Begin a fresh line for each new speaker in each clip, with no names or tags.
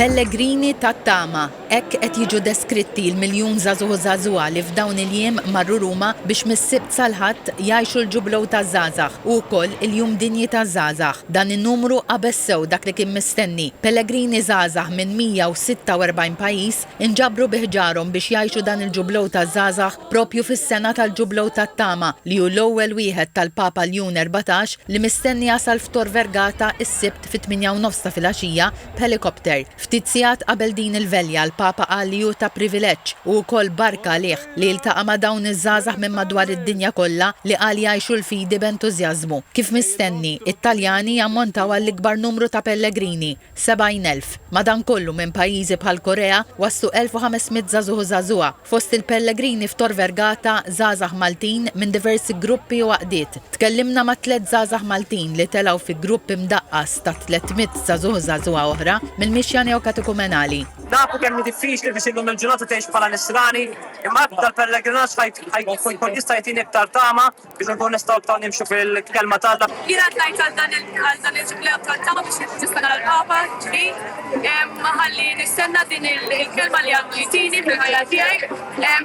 Pellegrini tat-tama, hekk qed jiġu deskritti l-miljun żagħżugħ u żagħżugħa li f'dawn il-jiem marru Ruma biex mis-Sibt sal-Ħadd jgħixu l-Ġublew taż-Żgħażagħ u wkoll il-Jum Dinji taż-Żgħażagħ. Dan in-numru qabeż sew dak li kien mistenni. Pellegrini żgħażagħ minn 146 pajjiż inġabru bi ħġarhom biex jgħixu dan il-Ġublew taż-Żgħażagħ proprju fis-sena tal-Ġublew tat-Tama li hu l-ewwel wieħed tal-Papa Ljun 14 li mistenni jasal f'Tor Vergata s-Sibt fit-tmienja u nofs ta' filgħaxija b'ħelikopter. Ftit sigħat qabel din il-velja l-Papa qal li hu ta' privileġġ u wkoll barka għalih li jiltaqa' ma' dawn iż-żgħażagħ minn madwar id-dinja kollha li qal jgħixu l-fidi b'entużjażmu. Kif mistenni, it-Taljani jammontaw għall-ikbar numru ta' pellegrini. 70,000. Madankollu, minn pajjiżi bħall-Korea waslu 1,500 żagħżugħ u żagħżugħa. Fost il-pellegrini f'Tor Vergata, żgħażagħ Maltin minn diversi gruppi u għaqdiet. Tkellimna ma' tlett żgħażagħ Maltin li telgħu fi grupp imdaqqas ta' 300 żagħżugħ u żagħżugħa oħra mill-mixja Neokatekumenali.
Nafu kemm hi diffiċli biex illum il-ġurnata tgħix bħala Nisrani, imma dal-pellegrinaġġ ħa jkun jista' jagħtini iktar tama Biex inkunu nistgħu aktar nimxu fil-kelma t'Alla.
Jiena tlajt għal dan għal dan il-ġublew tal-tama biex nista' nara l-Papa ġdid ħalli nistenna din il-kelma li għandu jtini fil-ħajja tiegħi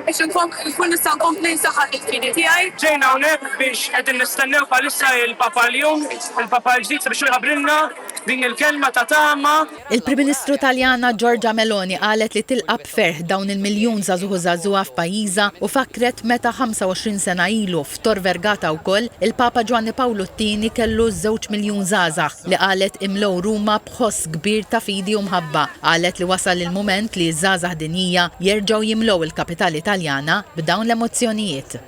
biex nkun nista' nkompli nsaħħaħ il-fidi tiegħi.
Ġejna hawnhekk biex qegħdin nistennew bħalissa il-Papa Ljun, il-Papa l-ġdid sabiex jħabbrilna din il-kelma ta' tama.
Il-Prim Ministru Taljana Giorgia Meloni qalet li tilqa' b'ferħ dawn il-miljun żagħżugħ u żagħżugħa f'pajjiżha u fakkret meta 25 sena ilu, f'Tor Vergata wkoll, il-Papa Ġwanni Pawlu t-Tieni kellu żewġ miljun żgħażagħ li qalet imlew Ruma b'ħoss kbir ta' fidi u mħabba. Qalet li wasal il-mument li ż-żgħażagħ dinjija jerġgħu jimlew il-kapitali Taljana b'dawn l-emozzjonijiet.